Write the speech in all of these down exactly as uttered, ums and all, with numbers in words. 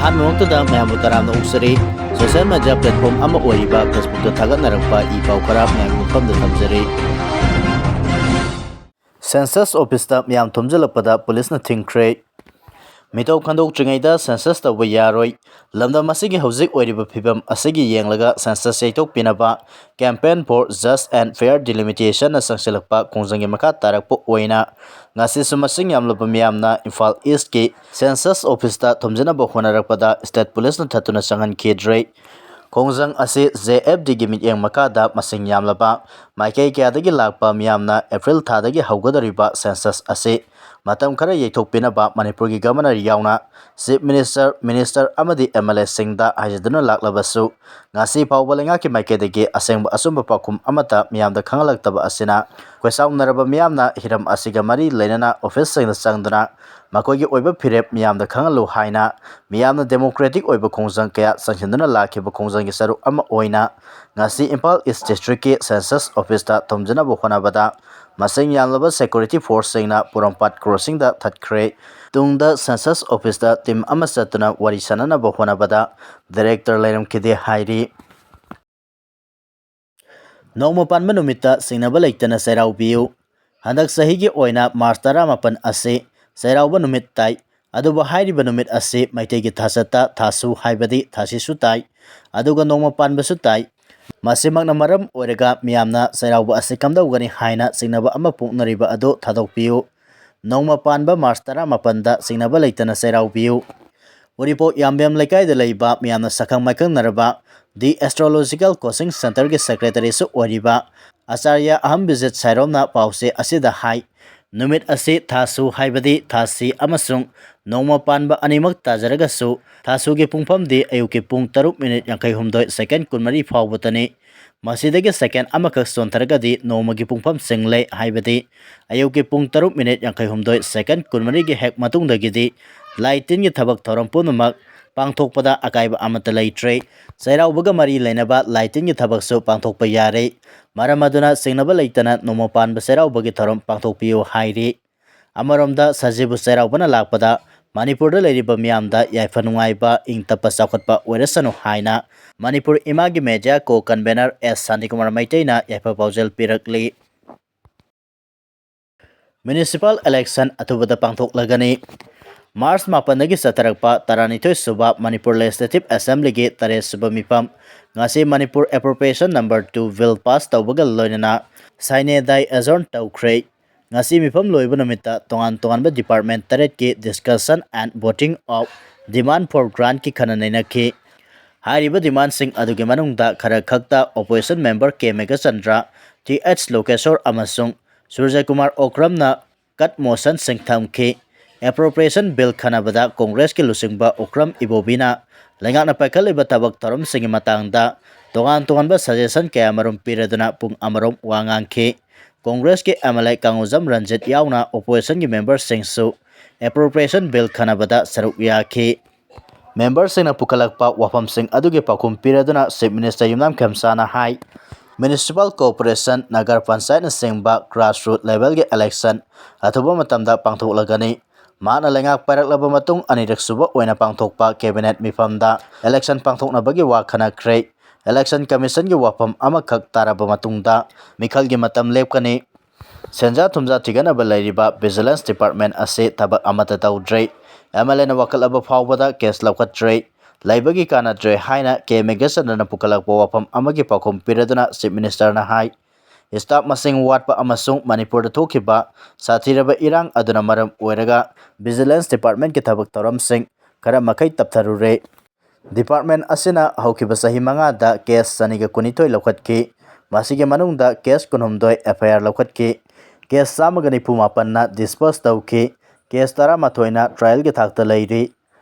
ꯑꯍꯥꯟꯕꯃꯛꯇꯗ ꯃꯌꯥꯝꯕꯨ ꯇꯔꯥꯝꯅ ꯑꯣꯛꯆꯔꯤ꯫ Social media platform ꯑꯃ ꯑꯣꯏꯔꯤꯕ Facebookꯇ ꯊꯥꯒꯠꯅꯔꯛꯄ ꯏ ꯄꯥꯎ ꯈꯔ ꯃꯌꯥꯝꯒꯤ ꯃꯐꯝꯗ ꯊꯝꯖꯔꯤ꯫ Census officeꯇ ꯃꯤꯌꯥꯝ ꯊꯨꯝꯖꯤꯜꯂꯛꯄꯗ ꯄꯨꯂꯤꯁꯅ ꯊꯤꯡꯈ꯭ꯔꯦ꯫ ꯃꯤꯇꯧ ꯈꯟꯗꯣꯛꯇ꯭ꯔꯤꯉꯩꯗ census ꯇꯧꯕ ꯌꯥꯔꯣꯏ꯫ ꯂꯝꯗꯝ ꯑꯁꯤꯒꯤ ꯍꯧꯖꯤꯛ ꯑꯣꯏꯔꯤꯕ ꯐꯤꯕꯝ ꯑꯁꯤꯒꯤ ꯌꯦꯡꯂꯒ census ꯌꯩꯊꯣꯛꯄꯤꯅꯕ Campaign for Just and Fair Delimitationna ꯆꯪꯁꯤꯜꯂꯛꯄ ꯈꯣꯡꯖꯪꯒꯤ ꯃꯈꯥ ꯇꯥꯔꯛꯄ ꯑꯣꯏꯅ ꯉꯁꯤꯁꯨ ꯃꯁꯤꯡ ꯌꯥꯝꯂꯕ ꯃꯤꯌꯥꯝꯅ ꯏꯝꯐꯥꯜ ꯏꯁꯀꯤ census officeꯇ ꯊꯨꯝꯖꯤꯟꯅꯕ ꯍꯣꯠꯅꯔꯛꯄꯗ state ꯄꯨꯂꯤꯁꯅ ꯊꯠꯇꯨꯅ ꯆꯪꯍꯟꯈꯤꯗ꯭ꯔꯦ꯫ ꯈꯣꯡꯖꯪ ꯑꯁꯤ JFDꯒꯤ ꯃꯤꯠꯌꯦꯡ ꯃꯈꯥꯗ ꯃꯁꯤꯡ ꯌꯥꯝꯂꯕ ꯃꯥꯏꯀꯩ ꯀꯌꯥꯗꯒꯤ ꯂꯥꯛꯄ ꯃꯤꯌꯥꯝꯅ April ꯊꯥꯗꯒꯤ ꯍꯧꯒꯗꯧꯔꯤꯕ census ꯑꯁꯤ ꯃꯇꯝ ꯈꯔ ꯌꯩꯊꯣꯛꯄꯤꯅꯕ ꯃꯅꯤꯄꯨꯔꯒꯤ Governor ꯌꯥꯎꯅ Chief Minister, Minister ꯑꯃꯗꯤ MLAꯁꯤꯡꯗ ꯍꯥꯏꯖꯗꯨꯅ ꯂꯥꯛꯂꯕꯁꯨ, ꯉꯁꯤ ꯐꯥꯎꯕ ꯂꯩꯉꯥꯛꯀꯤ ꯃꯥꯏꯀꯩꯗꯒꯤ ꯑꯁꯦꯡꯕ ꯑꯆꯨꯝꯕ ꯄꯥꯎꯈꯨꯝ ꯑꯃꯠꯇ ꯃꯤꯌꯥꯝꯗ ꯈꯪꯍꯜꯂꯛꯇꯕ ꯑꯁꯤꯅ ꯈꯣꯏꯁꯥꯎꯅꯔꯕ ꯃꯤꯌꯥꯝꯅ ꯍꯤꯔꯝ ꯑꯁꯤꯒ ꯃꯔꯤ ꯂꯩꯅꯅ officeꯁꯤꯡꯗ ꯆꯪꯗꯨꯅ ꯃꯈꯣꯏꯒꯤ ꯑꯣꯏꯕ ꯐꯤꯔꯦꯞ ꯃꯤꯌꯥꯝꯗ ꯈꯪꯍꯜꯂꯨ ꯍꯥꯏꯅ ꯃꯤꯌꯥꯝꯅ democratic ꯑꯣꯏꯕ ꯈꯣꯡꯖꯪ ꯀꯌꯥ ꯆꯪꯁꯤꯟꯗꯨꯅ ꯂꯥꯛꯈꯤꯕ ꯈꯣꯡꯖꯪꯒꯤ ꯁꯔꯨꯛ ꯑꯃ ꯑꯣꯏꯅ ꯉꯁꯤ ꯏꯝꯐꯥꯜ East Districtꯀꯤ census officeꯇ ꯊꯨꯝꯖꯤꯟꯅꯕ ꯍꯣꯠꯅꯕꯗ ꯃꯁꯤꯡ ꯌꯥꯝꯂꯕ security forceꯁꯤꯡꯅ ꯄꯣꯔꯣꯝꯄꯥꯠ crossingꯗ ꯊꯠꯈ꯭ꯔꯦ꯫ ꯇꯨꯡꯗ census officeꯇ team ꯑꯃ ꯆꯠꯇꯨꯅ ꯋꯥꯔꯤ ꯁꯥꯟꯅꯅꯕ ꯍꯣꯠꯅꯕꯗ director ꯂꯩꯔꯝꯈꯤꯗꯦ ꯍꯥꯏꯔꯤ꯫ ꯅꯣꯡꯃ ꯄꯥꯟꯕ ꯅꯨꯃꯤꯠꯇ ꯆꯤꯡꯅꯕ ꯂꯩꯇꯅ ꯆꯩꯔꯥꯎꯕꯤꯌꯨ꯫ ꯍꯟꯗꯛ ꯆꯍꯤꯒꯤ ꯑꯣꯏꯅ March ꯇꯔꯥꯃꯥꯄꯟ ꯑꯁꯤ ꯆꯩꯔꯥꯎꯕ ꯅꯨꯃꯤꯠ ꯇꯥꯏ꯫ ꯑꯗꯨꯕꯨ ꯍꯥꯏꯔꯤꯕ ꯅꯨꯃꯤꯠ ꯑꯁꯤ ꯃꯩꯇꯩꯒꯤ ꯊꯥꯖꯠꯇ ꯊꯥꯁꯨ ꯍꯥꯏꯕꯗꯤ ꯊꯥꯁꯤꯁꯨ ꯇꯥꯏ, ꯑꯗꯨꯒ ꯅꯣꯡꯃ ꯄꯥꯟꯕꯁꯨ ꯇꯥꯏ꯫ ꯃꯁꯤꯃꯛꯅ ꯃꯔꯝ ꯑꯣꯏꯔꯒ ꯃꯤꯌꯥꯝꯅ ꯆꯩꯔꯥꯎꯕ ꯑꯁꯤ ꯀꯝꯗꯧꯒꯅꯤ ꯍꯥꯏꯅ ꯆꯤꯡꯅꯕ ꯑꯃ ꯄꯣꯛꯅꯔꯤꯕ ꯑꯗꯨ ꯊꯥꯗꯣꯛꯄꯤꯌꯨ꯫ ꯅꯣꯡꯃ ꯄꯥꯟꯕ March ꯇꯔꯥꯃꯥꯄꯟꯗ ꯆꯤꯡꯅꯕ ꯂꯩꯇꯅ ꯆꯩꯔꯥꯎꯕꯤꯌꯨ꯫ ꯎꯔꯤꯄꯣꯛ ꯌꯥꯝꯕꯦꯝ ꯂꯩꯀꯥꯏꯗ ꯂꯩꯕ ꯃꯤꯌꯥꯝꯅ ꯁꯛꯈꯪ ꯃꯥꯏꯈꯪꯅꯔꯕ The Astrological Coaching Centerꯒꯤ secretaryꯁꯨ ꯑꯣꯏꯔꯤꯕ ꯑꯆꯥꯔꯌ ꯑꯍꯝꯕꯤꯖꯤꯠ ꯁꯥꯏꯔꯣꯝꯅ ꯄꯥꯎꯆꯦ ꯑꯁꯤꯗ ꯍꯥꯏ, ꯅꯨꯃꯤꯠ ꯑꯁꯤ ꯊꯥꯁꯨ ꯍꯥꯏꯕꯗꯤ ꯊꯥꯁꯤ ꯑꯃꯁꯨꯡ ꯅꯣꯡꯃ ꯄꯥꯟꯕ ꯑꯅꯤꯃꯛ ꯇꯥꯖꯔꯒꯁꯨ, ꯊꯥꯁꯨꯒꯤ ꯄꯨꯡꯐꯝꯗꯤ ꯑꯌꯨꯛꯀꯤ ꯄꯨꯡ ꯇꯔꯨꯛ minute ꯌꯥꯡꯈꯩ ꯍꯨꯝꯗꯣꯏ second ꯀꯨꯟꯃꯔꯤ ꯐꯥꯎꯕꯇꯅꯤ꯫ ꯃꯁꯤꯗꯒꯤ second ꯑꯃꯈꯛ ꯆꯣꯟꯊꯔꯒꯗꯤ ꯅꯣꯡꯃꯒꯤ ꯄꯨꯡꯐꯝ ꯆꯤꯡꯂꯦ, ꯍꯥꯏꯕꯗꯤ ꯑꯌꯨꯛꯀꯤ ꯄꯨꯡ ꯇꯔꯨꯛ minute ꯌꯥꯡꯈꯩ ꯍꯨꯝꯗꯣꯏ second ꯀꯨꯟꯃꯔꯤꯒꯤ ꯍꯦꯛ ꯃꯇꯨꯡꯗꯒꯤꯗꯤ ꯂꯥꯏ ꯇꯤꯟꯒꯤ ꯊꯕꯛ ꯊꯧꯔꯝ ꯄꯨꯝꯅꯃꯛ ꯄꯥꯡꯊꯣꯛꯄꯗ ꯑꯀꯥꯏꯕ ꯑꯃꯠꯇ ꯂꯩꯇ꯭ꯔꯦ꯫ ꯆꯩꯔꯥꯎꯕꯒ ꯃꯔꯤ ꯂꯩꯅꯕ ꯂꯥꯏ ꯇꯤꯟꯒꯤ ꯊꯕꯛꯁꯨ ꯄꯥꯡꯊꯣꯛꯄ ꯌꯥꯔꯦ꯫ ꯃꯔꯝ ꯑꯗꯨꯅ ꯆꯤꯡꯅꯕ ꯂꯩꯇꯅ ꯅꯣꯡꯃ ꯄꯥꯟꯕ ꯆꯩꯔꯥꯎꯕꯒꯤ ꯊꯧꯔꯝ ꯄꯥꯡꯊꯣꯛꯄꯤꯌꯨ ꯍꯥꯏꯔꯤ꯫ ꯑꯃꯔꯣꯝꯗ ꯁꯖꯤꯕꯨ ꯆꯩꯔꯥꯎꯕꯅ ꯂꯥꯛꯄꯗ ꯃꯅꯤꯄꯨꯔꯗ ꯂꯩꯔꯤꯕ ꯃꯤꯌꯥꯝꯗ ꯌꯥꯏꯐ ꯅꯨꯡꯉꯥꯏꯕ, ꯏꯪ ꯇꯞꯄ ꯆꯥꯎꯈꯠꯄ ꯑꯣꯏꯔꯁꯅꯨ ꯍꯥꯏꯅ ꯃꯅꯤꯄꯨꯔ ꯏꯃꯥꯒꯤ media co-convenor ꯑꯦꯁ ꯁꯥꯟꯇꯤꯀꯨꯃꯥꯔ ꯃꯩꯇꯩꯅ ꯌꯥꯏꯐ ꯄꯥꯎꯖꯦꯜ ꯄꯤꯔꯛꯂꯤ꯫ Municipal election ꯑꯊꯨꯕꯗ ꯄꯥꯡꯊꯣꯛꯂꯒꯅꯤ꯫ ꯃꯥꯔꯆ ꯃꯥꯄꯟꯗꯒꯤ ꯆꯠꯊꯔꯛꯄ ꯇꯔꯥꯅꯤꯊꯣꯏ ꯁꯨꯕ ꯃꯅꯤꯄꯨꯔ Legislative Assemblyꯒꯤ ꯇꯔꯦꯠ ꯁꯨꯕ ꯃꯤꯐꯝ ꯉꯁꯤ Manipur Appropriation number two bill pass ꯇꯧꯕꯒ ꯂꯣꯏꯅꯅ sine die adjourn ꯇꯧꯈ꯭ꯔꯦ꯫ ꯉꯁꯤ ꯃꯤꯐꯝ ꯂꯣꯏꯕ ꯅꯨꯃꯤꯠꯇ ꯇꯣꯉꯥꯟ ꯇꯣꯉꯥꯟꯕ department ꯇꯔꯦꯠꯀꯤ discussion and voting of demand for grantꯀꯤ ꯈꯟꯅ ꯅꯩꯅꯈꯤ꯫ ꯍꯥꯏꯔꯤꯕ demandꯁꯤꯡ ꯑꯗꯨꯒꯤ ꯃꯅꯨꯡꯗ ꯈꯔ ꯈꯛꯇ opposition member ꯀꯦ ꯃꯦꯘꯆꯟꯗ꯭ꯔ, ꯇꯤ ꯑꯩꯆ ꯂꯣꯀꯦꯁꯣꯔ ꯑꯃꯁꯨꯡ ꯁꯨꯔꯖꯀꯨꯃꯥꯔ ꯑꯣꯀ꯭ꯔꯝꯅ cut motionꯁꯤꯡ ꯊꯝꯈꯤ꯫ Appropriation bill ꯈꯟꯅꯕꯗ ꯀꯣꯡꯒ꯭ꯔꯦꯁꯀꯤ ꯂꯨꯆꯤꯡꯕ ꯑꯣꯀ꯭ꯔꯝ ꯏꯕꯣꯕꯤꯅ ꯂꯩꯉꯥꯛꯅ ꯄꯥꯏꯈꯠꯂꯤꯕ ꯊꯕꯛ ꯊꯧꯔꯝꯁꯤꯡꯒꯤ ꯃꯇꯥꯡꯗ ꯇꯣꯉꯥꯟ ꯇꯣꯉꯥꯟꯕ suggestion ꯀꯌꯥꯃꯔꯨꯝ ꯄꯤꯔꯗꯨꯅ ꯄꯨꯡ ꯑꯃꯔꯣꯝ ꯋꯥ ꯉꯥꯡꯈꯤ꯫ ꯀꯣꯡꯒ꯭ꯔꯦꯁꯀꯤ MLA ꯀꯥꯡꯉꯨꯖꯝ ꯔꯟꯖꯤꯠ ꯌꯥꯎꯅ oppositionꯒꯤ memberꯁꯤꯡꯁꯨ Appropriation bill ꯈꯟꯅꯕꯗ ꯁꯔꯨꯛ ꯌꯥꯈꯤ꯫ Memberꯁꯤꯡꯅ ꯄꯨꯈꯠꯂꯛꯄ ꯋꯥꯐꯝꯁꯤꯡ ꯑꯗꯨꯒꯤ ꯄꯥꯎꯈꯨꯝ ꯄꯤꯔꯗꯨꯅ Chief Minister ꯌꯨꯝꯅꯥꯝ ꯈꯦꯝꯆꯥꯅ ꯍꯥꯏ, Municipal Corporation, Nagar ꯄꯟꯆꯥꯌꯠꯅꯆꯤꯡꯕ grassroot levelꯒꯤ election ꯑꯊꯨꯕ ꯃꯇꯝꯗ ꯄꯥꯡꯊꯣꯛꯂꯒꯅꯤ꯫ ꯃꯍꯥꯛꯅ ꯂꯩꯉꯥꯛ ꯄꯥꯏꯔꯛꯂꯕ ꯃꯇꯨꯡ ꯑꯅꯤꯔꯛ ꯁꯨꯕ ꯑꯣꯏꯅ ꯄꯥꯡꯊꯣꯛꯄ cabinet ꯃꯤꯐꯝꯗ election ꯄꯥꯡꯊꯣꯛꯅꯕꯒꯤ ꯋꯥ ꯈꯟꯅꯈ꯭ꯔꯦ꯫ Election Commissionꯒꯤ ꯋꯥꯐꯝ ꯑꯃꯈꯛ ꯇꯥꯔꯕ ꯃꯇꯨꯡꯗ ꯃꯤꯈꯜꯒꯤ ꯃꯇꯝ ꯂꯦꯞꯀꯅꯤ꯫ ꯁꯦꯟꯖꯥ ꯊꯨꯝꯖꯥ ꯊꯤꯒꯠꯅꯕ ꯂꯩꯔꯤꯕ Vigilance Department ꯑꯁꯤ ꯊꯕꯛ ꯑꯃꯠꯇ ꯇꯧꯗ꯭ꯔꯦ꯫ MLAꯅ ꯋꯥꯀꯠꯂꯕ ꯐꯥꯎꯕꯗ case ꯂꯧꯈꯠꯇ꯭ꯔꯦ꯫ ꯂꯩꯕꯒꯤ ꯀꯥꯟꯅꯗ꯭ꯔꯦ ꯍꯥꯏꯅ ꯀꯦ ꯃꯦꯘꯆꯟꯗ꯭ꯔꯅ ꯄꯨꯈꯠꯂꯛꯄ ꯋꯥꯐꯝ ꯑꯃꯒꯤ ꯄꯥꯎꯈꯨꯝ ꯄꯤꯔꯗꯨꯅ Chief Ministerꯅ ꯍꯥꯏ, staff ꯃꯁꯤꯡ ꯋꯥꯠꯄ ꯑꯃꯁꯨꯡ ꯃꯅꯤꯄꯨꯔꯗ ꯊꯣꯛꯈꯤꯕ ꯁꯥꯊꯤꯔꯕ ꯏꯔꯥꯡ ꯑꯗꯨꯅ ꯃꯔꯝ ꯑꯣꯏꯔꯒ Vigilance Departmentꯀꯤ ꯊꯕꯛ ꯊꯧꯔꯝꯁꯤꯡ ꯈꯔ ꯃꯈꯩ ꯇꯞꯊꯔꯨꯔꯦ꯫ Department ꯑꯁꯤꯅ ꯍꯧꯈꯤꯕ ꯆꯍꯤ ꯃꯉꯥꯗ case ꯆꯅꯤꯒ ꯀꯨꯟꯅꯤꯊꯣꯏ ꯂꯧꯈꯠꯈꯤ꯫ ꯃꯁꯤꯒꯤ ꯃꯅꯨꯡꯗ case ꯀꯨꯟꯍꯨꯝꯗꯣꯏ FIR ꯂꯧꯈꯠꯈꯤ꯫ Case ꯆꯥꯝꯃꯒ ꯅꯤꯐꯨ ꯃꯥꯄꯟꯅ dispose ꯇꯧꯈꯤ꯫ Case ꯇꯔꯥꯃꯥꯊꯣꯏꯅ trialꯒꯤ ꯊꯥꯛꯇ ꯂꯩꯔꯤ꯫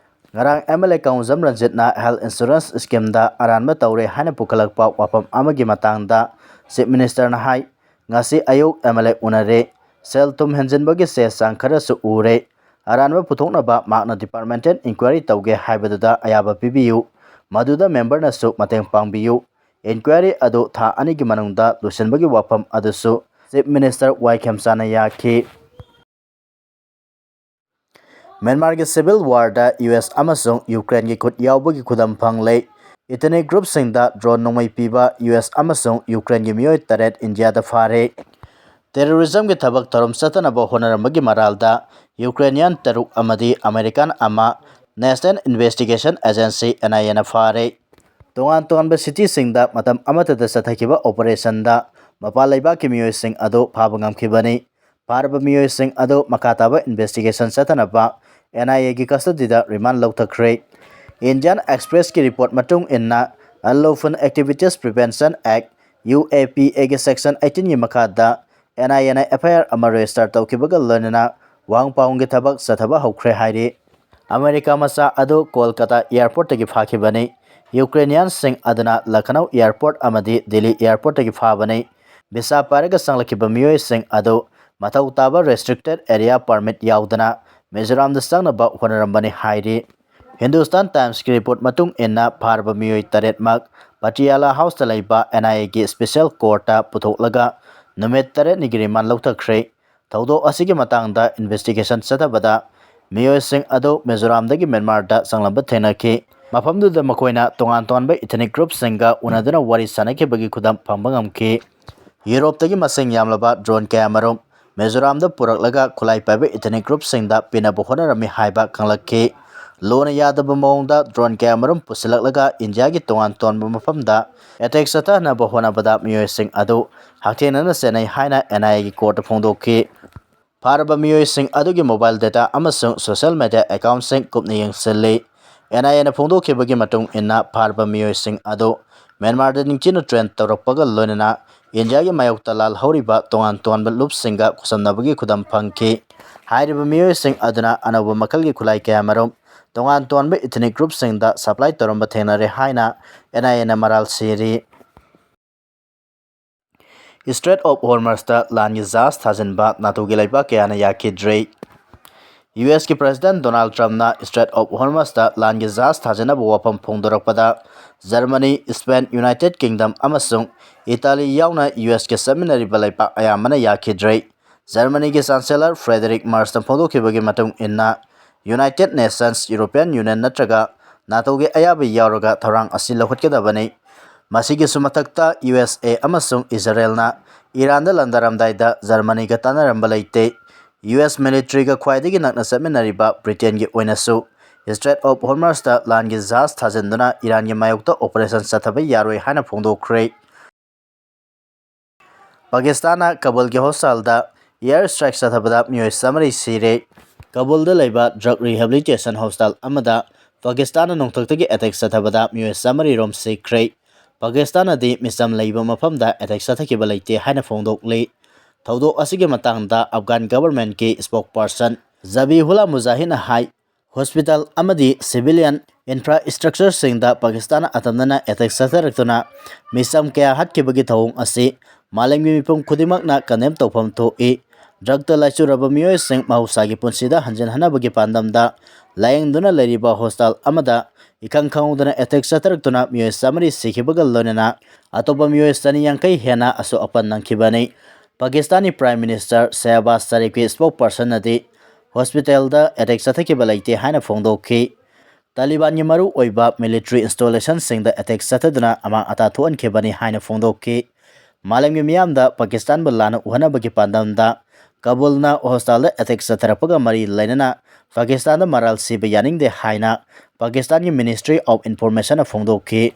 ꯉꯔꯥꯡ MLA ꯀꯥꯡꯉꯨꯖꯝ ꯔꯟꯖꯤꯠꯅ health insurance schemeꯗ ꯑꯔꯥꯟꯕ ꯇꯧꯔꯦ ꯍꯥꯏꯅ ꯄꯨꯈꯠꯂꯛꯄ ꯋꯥꯐꯝ ꯑꯃꯒꯤ ꯃꯇꯥꯡꯗ Chief Ministerꯅ ꯍꯥꯏ, ꯉꯁꯤ ꯑꯌꯨꯛ MLA ꯎꯅꯔꯦ꯫ ꯁꯦꯜ ꯊꯨꯝ ꯍꯦꯟꯖꯤꯟꯕꯒꯤ ꯆꯦ ꯆꯥꯡ ꯈꯔꯁꯨ ꯎꯔꯦ꯫ ꯑꯔꯥꯟꯕ ꯄꯨꯊꯣꯛꯅꯕ ꯃꯍꯥꯛꯅ departmental inquiry ꯇꯧꯒꯦ ꯍꯥꯏꯕꯗꯨꯗ ꯑꯌꯥꯕ ꯄꯤꯕꯤꯌꯨ꯫ ꯃꯗꯨꯗ memberꯅꯁꯨ ꯃꯇꯦꯡ ꯄꯥꯡꯕꯤꯌꯨ꯫ Inquiry ꯑꯗꯨ ꯊꯥ ꯑꯅꯤꯒꯤ ꯃꯅꯨꯡꯗ ꯂꯣꯏꯁꯤꯟꯕꯒꯤ ꯋꯥꯐꯝ ꯑꯗꯨꯁꯨ Chief Minister ꯋꯥꯏ ꯈꯦꯝꯆꯥꯅ ꯌꯥꯈꯤ꯫ ꯃ꯭ꯌꯥꯟꯃꯥꯔꯒꯤ civil warꯗ ꯌꯨ ꯑꯦꯁ ꯑꯃꯁꯨꯡ ꯌꯨꯀ꯭ꯔꯦꯟꯒꯤ ꯈꯨꯠ ꯌꯥꯎꯕꯒꯤ ꯈꯨꯗꯝ ꯐꯪꯂꯦ꯫ Ethnic groupꯁꯤꯡꯗ drone ꯅꯣꯡꯃꯩ ꯄꯤꯕ ꯌꯨ ꯑꯦꯁ ꯑꯃꯁꯨꯡ ꯌꯨꯀ꯭ꯔꯦꯟꯒꯤ ꯃꯤꯑꯣꯏ ꯇꯔꯦꯠ ꯏꯟꯗꯤꯌꯥꯗ ꯐꯥꯔꯦ꯫ Terrorismꯒꯤ ꯊꯕꯛ ꯊꯧꯔꯝ ꯆꯠꯊꯅꯕ ꯍꯣꯠꯅꯔꯝꯕꯒꯤ ꯃꯔꯥꯜꯗ Ukrainian ꯇꯔꯨꯛ ꯑꯃꯗꯤ American ꯑꯃ National Investigation Agency, N I Aꯅ ꯐꯥꯔꯦ꯫ ꯇꯣꯉꯥꯟ ꯇꯣꯉꯥꯟꯕ cityꯁꯤꯡꯗ ꯃꯇꯝ ꯑꯃꯠꯇꯗ ꯆꯠꯊꯈꯤꯕ operationꯗ ꯃꯄꯥꯟ ꯂꯩꯕꯥꯛꯀꯤ ꯃꯤꯑꯣꯏꯁꯤꯡ ꯑꯗꯨ ꯐꯥꯕ ꯉꯝꯈꯤꯕꯅꯤ꯫ ꯐꯥꯔꯕ ꯃꯤꯑꯣꯏꯁꯤꯡ ꯑꯗꯨ ꯃꯈꯥ ꯇꯥꯕ investigation ꯆꯠꯊꯅꯕ N I Aꯒꯤ custodyꯗ remand ꯂꯧꯊꯈ꯭ꯔꯦ꯫ Indian Expressꯀꯤ report ꯃꯇꯨꯡ ꯏꯟꯅ, Unlawful Activities Prevention Act, U A P Aꯒꯤ section eighteenꯒꯤ ꯃꯈꯥꯗ N I Aꯅ F I R ꯑꯃ register ꯇꯧꯈꯤꯕꯒ ꯂꯣꯏꯅꯅ ꯋꯥꯍꯪ ꯄꯥꯎꯍꯪꯒꯤ ꯊꯕꯛ ꯆꯠꯊꯕ ꯍꯧꯈ꯭ꯔꯦ ꯍꯥꯏꯔꯤ꯫ ꯑꯃꯦꯔꯤꯀꯥ ꯃꯆꯥ ꯑꯗꯨ ꯀꯣꯜꯀꯇꯥ airportꯇꯒꯤ ꯐꯥꯈꯤꯕꯅꯤ꯫ Ukrainianꯁꯤꯡ ꯑꯗꯨꯅ ꯂꯈꯅꯧ airport ꯑꯃꯗꯤ ꯗꯤꯜꯂꯤ airportꯇꯒꯤ ꯐꯥꯕꯅꯤ꯫ Visa ꯄꯥꯏꯔꯒ ꯆꯪꯂꯛꯈꯤꯕ ꯃꯤꯑꯣꯏꯁꯤꯡ ꯑꯗꯨ ꯃꯊꯧ ꯇꯥꯕ restricted area permit ꯌꯥꯎꯗꯅ ꯃꯤꯖꯣꯔꯥꯝꯗ ꯆꯪꯅꯕ ꯍꯣꯠꯅꯔꯝꯕꯅꯤ ꯍꯥꯏꯔꯤ꯫ Hindustan Timesꯀꯤ report ꯃꯇꯨꯡ ꯏꯟꯅ, ꯐꯥꯔꯕ ꯃꯤꯑꯣꯏ ꯇꯔꯦꯠꯃꯛ Patiala Houseꯇ ꯂꯩꯕ N I Aꯒꯤ special courtꯇ ꯄꯨꯊꯣꯛꯂꯒ ꯅꯨꯃꯤꯠ ꯇꯔꯦꯠꯅꯤꯒꯤ remand ꯂꯧꯊꯈ꯭ꯔꯦ꯫ ꯊꯧꯗꯣꯛ ꯑꯁꯤꯒꯤ ꯃꯇꯥꯡꯗ investigation ꯆꯠꯊꯕꯗ ꯃꯤꯑꯣꯏꯁꯤꯡ ꯑꯗꯨ ꯃꯤꯖꯣꯔꯥꯝꯗꯒꯤ ꯃ꯭ꯌꯥꯟꯃꯥꯔꯗ ꯆꯪꯂꯝꯕ ꯊꯦꯡꯅꯈꯤ꯫ ꯃꯐꯝꯗꯨꯗ ꯃꯈꯣꯏꯅ ꯇꯣꯉꯥꯟ ꯇꯣꯉꯥꯟꯕ ethnic groupꯁꯤꯡꯒ ꯎꯅꯗꯨꯅ ꯋꯥꯔꯤ ꯁꯥꯅꯈꯤꯕꯒꯤ ꯈꯨꯗꯝ ꯐꯪꯕ ꯉꯝꯈꯤ꯫ ꯌꯨꯔꯣꯞꯇꯒꯤ ꯃꯁꯤꯡ ꯌꯥꯝꯂꯕ drone ꯀꯌꯥꯃꯔꯨꯝ ꯃꯤꯖꯣꯔꯥꯝꯗ ꯄꯨꯔꯛꯂꯒ ꯈꯨꯠꯂꯥꯏ ꯄꯥꯏꯕ ethnic groupꯁꯤꯡꯗ ꯄꯤꯅꯕ ꯍꯣꯠꯅꯔꯝꯃꯤ ꯍꯥꯏꯕ ꯈꯪꯂꯛꯈꯤ꯫ ꯂꯣꯅ ꯌꯥꯗꯕ ꯃꯑꯣꯡꯗ drone ꯀꯌꯥꯃꯔꯨꯝ ꯄꯨꯁꯤꯜꯂꯛꯂꯒ ꯏꯟꯗꯤꯌꯥꯒꯤ ꯇꯣꯉꯥꯟ ꯇꯣꯉꯥꯟꯕ ꯃꯐꯝꯗ attack ꯆꯠꯊꯅꯕ ꯍꯣꯠꯅꯕꯗ ꯃꯤꯑꯣꯏꯁꯤꯡ ꯑꯗꯨ ꯍꯛꯊꯦꯡꯅꯅ ꯆꯦꯟꯅꯩ ꯍꯥꯏꯅ N I Aꯒꯤ courtꯇ ꯐꯣꯡꯗꯣꯛꯈꯤ꯫ ꯐꯥꯔꯕ ꯃꯤꯑꯣꯏꯁꯤꯡ ꯑꯗꯨꯒꯤ mobile data ꯑꯃꯁꯨꯡ social media accountꯁꯤꯡ ꯀꯨꯞꯅ ꯌꯦꯡꯁꯤꯜꯂꯤ꯫ N I Aꯅ ꯐꯣꯡꯗꯣꯛꯈꯤꯕꯒꯤ ꯃꯇꯨꯡ ꯏꯟꯅ, ꯐꯥꯔꯕ ꯃꯤꯑꯣꯏꯁꯤꯡ ꯑꯗꯨ ꯃ꯭ꯌꯥꯟꯃꯥꯔꯗ ꯅꯤꯡꯊꯤꯅ train ꯇꯧꯔꯛꯄꯒ ꯂꯣꯏꯅꯅ ꯏꯟꯗꯤꯌꯥꯒꯤ ꯃꯥꯌꯣꯛꯇ ꯂꯥꯜꯍꯧꯔꯤꯕ ꯇꯣꯉꯥꯟ ꯇꯣꯉꯥꯟꯕ ꯂꯨꯞꯁꯤꯡꯒ ꯈꯨꯠꯁꯝꯅꯕꯒꯤ ꯈꯨꯗꯝ ꯐꯪꯈꯤ꯫ ꯍꯥꯏꯔꯤꯕ ꯃꯤꯑꯣꯏꯁꯤꯡ ꯑꯗꯨꯅ ꯑꯅꯧꯕ ꯃꯈꯜꯒꯤ ꯈꯨꯠꯂꯥꯏ ꯀꯌꯥꯃꯔꯨꯝ ꯇꯣꯉꯥꯟ ꯇꯣꯉꯥꯟꯕ ethnic groupꯁꯤꯡꯗ supply ꯇꯧꯔꯝꯕ ꯊꯦꯡꯅꯔꯦ ꯍꯥꯏꯅ N I Aꯅ ꯃꯔꯥꯜ ꯁꯤꯔꯤ꯫ Strait of Hormuzꯇ ꯂꯥꯟꯒꯤ ꯖꯍꯥꯖ ꯊꯥꯖꯤꯟꯕ NATOꯒꯤ ꯂꯩꯕꯥꯛ ꯀꯌꯥꯅ ꯌꯥꯈꯤꯗ꯭ꯔꯦ꯫ U S ꯀꯤ President Donald Trumpꯅ Strait of Hormuzꯇ ꯂꯥꯟꯒꯤ ꯖꯍꯥꯖ ꯊꯥꯖꯤꯟꯅꯕ ꯋꯥꯐꯝ ꯐꯣꯡꯗꯣꯔꯛꯄꯗ, Germany, Spain, United Kingdom ꯑꯃꯁꯨꯡ Italy ꯌꯥꯎꯅ U S ꯀ ꯆꯠꯃꯤꯟꯅꯔꯤꯕ ꯂꯩꯕꯥꯛ ꯑꯌꯥꯝꯕꯅ ꯌꯥꯈꯤꯗ꯭ꯔꯦ꯫ Germanyꯒꯤ Chancellor Friedrich Merzꯅ ꯐꯣꯡꯗꯣꯛꯈꯤꯕꯒꯤ ꯃꯇꯨꯡ ꯏꯟꯅ, United Nations, European Union ꯅꯠꯇ꯭ꯔꯒ NATOꯒꯤ ꯑꯌꯥꯕ ꯌꯥꯎꯔꯒ ꯊꯧꯔꯥꯡ ꯑꯁꯤ ꯂꯧꯈꯠꯀꯗꯕꯅꯤ꯫ ꯃꯁꯤꯒꯤꯁꯨ ꯃꯊꯛꯇ, USA ꯑꯃꯁꯨꯡ ꯏꯖꯔꯦꯜꯅ ꯏꯔꯥꯟꯗ ꯂꯥꯟꯗꯥꯔꯝꯗꯥꯏꯗ ꯖꯔꯃꯅꯤꯒ ꯇꯥꯟꯅꯔꯝꯕ ꯂꯩꯇꯦ꯫ US militaryꯒ ꯈ꯭ꯋꯥꯏꯗꯒꯤ ꯅꯛꯅ ꯆꯠꯃꯤꯟꯅꯔꯤꯕ ꯕ꯭ꯔꯤꯇꯦꯟꯒꯤ ꯑꯣꯏꯅꯁꯨ Strait of Hormuzꯇ ꯂꯥꯟꯒꯤ ꯖꯍꯥꯖ ꯊꯥꯖꯤꯟꯗꯨꯅ ꯏꯔꯥꯟꯒꯤ ꯃꯥꯌꯣꯛꯇ operation ꯆꯠꯊꯕ ꯌꯥꯔꯣꯏ ꯍꯥꯏꯅ ꯐꯣꯡꯗꯣꯛꯈ꯭ꯔꯦ꯫ ꯄꯥꯀꯤꯁꯇꯥꯟꯅ ꯀꯕꯨꯜꯒꯤ hostelꯗ air strike ꯆꯠꯊꯕꯗ ꯃꯤꯑꯣꯏ ꯆꯥꯃꯔꯤ ꯁꯤꯔꯦ꯫ ꯀꯕꯨꯜꯗ ꯂꯩꯕ drug rehabilitation hostel ꯑꯃꯗ ꯄꯥꯀꯤꯁꯇꯥꯟꯅ ꯅꯣꯡꯊꯛꯇꯒꯤ attack ꯆꯠꯊꯕꯗ ꯃꯤꯑꯣꯏ ꯆꯥꯃꯔꯤ ꯔꯣꯝ ꯁꯤꯈ꯭ꯔꯦ꯫ ꯄꯥꯀꯤꯁꯇꯥꯟꯅꯗꯤ ꯃꯤꯆꯝ ꯂꯩꯕ ꯃꯐꯝꯗ attack ꯆꯠꯊꯈꯤꯕ ꯂꯩꯇꯦ ꯍꯥꯏꯅ ꯐꯣꯡꯗꯣꯛꯂꯤ꯫ ꯊꯧꯗꯣꯛ ꯑꯁꯤꯒꯤ ꯃꯇꯥꯡꯗ Afghan governmentꯀꯤ spokesperson ꯖꯕꯤꯍꯨꯜꯂꯥ ꯃꯨꯖꯥꯍꯤꯗꯅ ꯍꯥꯏ, hospital ꯑꯃꯗꯤ civilian infrastructureꯁꯤꯡꯗ ꯄꯥꯀꯤꯁꯇꯥꯟꯅ ꯑꯇꯝꯅꯅ attack ꯆꯠꯊꯔꯛꯇꯨꯅ ꯃꯤꯆꯝ ꯀꯌꯥ ꯍꯥꯠꯈꯤꯕꯒꯤ ꯊꯧꯑꯣꯡ ꯑꯁꯤ ꯃꯥꯂꯦꯝꯒꯤ ꯃꯤꯄꯨꯝ ꯈꯨꯗꯤꯡꯃꯛꯅ condemn ꯇꯧꯐꯝ ꯊꯣꯛꯏ꯫ Drugꯇ ꯂꯥꯏꯆꯨꯔꯕ ꯃꯤꯑꯣꯏꯁꯤꯡ ꯃꯍꯧꯁꯥꯒꯤ ꯄꯨꯟꯁꯤꯗ ꯍꯟꯖꯤꯟꯍꯟꯅꯕꯒꯤ ꯄꯥꯟꯗꯝꯗ ꯂꯥꯌꯦꯡꯗꯨꯅ ꯂꯩꯔꯤꯕ hostel ꯑꯃꯗ ꯏꯈꯪ ꯈꯪꯍꯧꯗꯅ attack ꯆꯠꯊꯔꯛꯇꯨꯅ ꯃꯤꯑꯣꯏ ꯆꯥꯃꯔꯤ ꯁꯤꯈꯤꯕꯒ ꯂꯣꯏꯅꯅ ꯑꯇꯣꯞꯄ ꯃꯤꯑꯣꯏ ꯆꯅꯤ ꯌꯥꯡꯈꯩ ꯍꯦꯟꯅ ꯑꯁꯣꯛ ꯑꯄꯟ ꯅꯪꯈꯤꯕꯅꯤ꯫ ꯄꯥꯀꯤꯁꯇꯥꯟꯒꯤ Prime Minister ꯁꯦꯍꯕꯥꯖ ꯁꯔꯤꯐꯀꯤ spokespersonꯅꯗꯤ hospitalꯗ attack ꯆꯠꯊꯈꯤꯕ ꯂꯩꯇꯦ ꯍꯥꯏꯅ ꯐꯣꯡꯗꯣꯛꯈꯤ꯫ ꯇꯥꯂꯤꯕꯥꯟꯒꯤ ꯃꯔꯨ ꯑꯣꯏꯕ military installationꯁꯤꯡꯗ attack ꯆꯠꯊꯗꯨꯅ ꯑꯃꯥꯡ ꯑꯇꯥ ꯊꯣꯛꯍꯟꯈꯤꯕꯅꯤ ꯍꯥꯏꯅ ꯐꯣꯡꯗꯣꯛꯈꯤ꯫ ꯃꯥꯂꯦꯝꯒꯤ ꯃꯤꯌꯥꯝꯗ ꯄꯥꯀꯤꯁꯇꯥꯟꯕꯨ ꯂꯥꯟꯅ ꯎꯍꯟꯅꯕꯒꯤ ꯄꯥꯟꯗꯝꯗ ꯀꯕꯨꯜꯅ hostelꯗ attack ꯆꯠꯊꯔꯛꯄꯒ ꯃꯔꯤ ꯂꯩꯅꯅ ꯄꯥꯀꯤꯁꯇꯥꯟꯗ ꯃꯔꯥꯜ ꯁꯤꯕ ꯌꯥꯅꯤꯡꯗꯦ ꯍꯥꯏꯅ ꯄꯥꯀꯤꯁꯇꯥꯟꯒꯤ Ministry of Informationꯅ ꯐꯣꯡꯗꯣꯛꯈꯤ꯫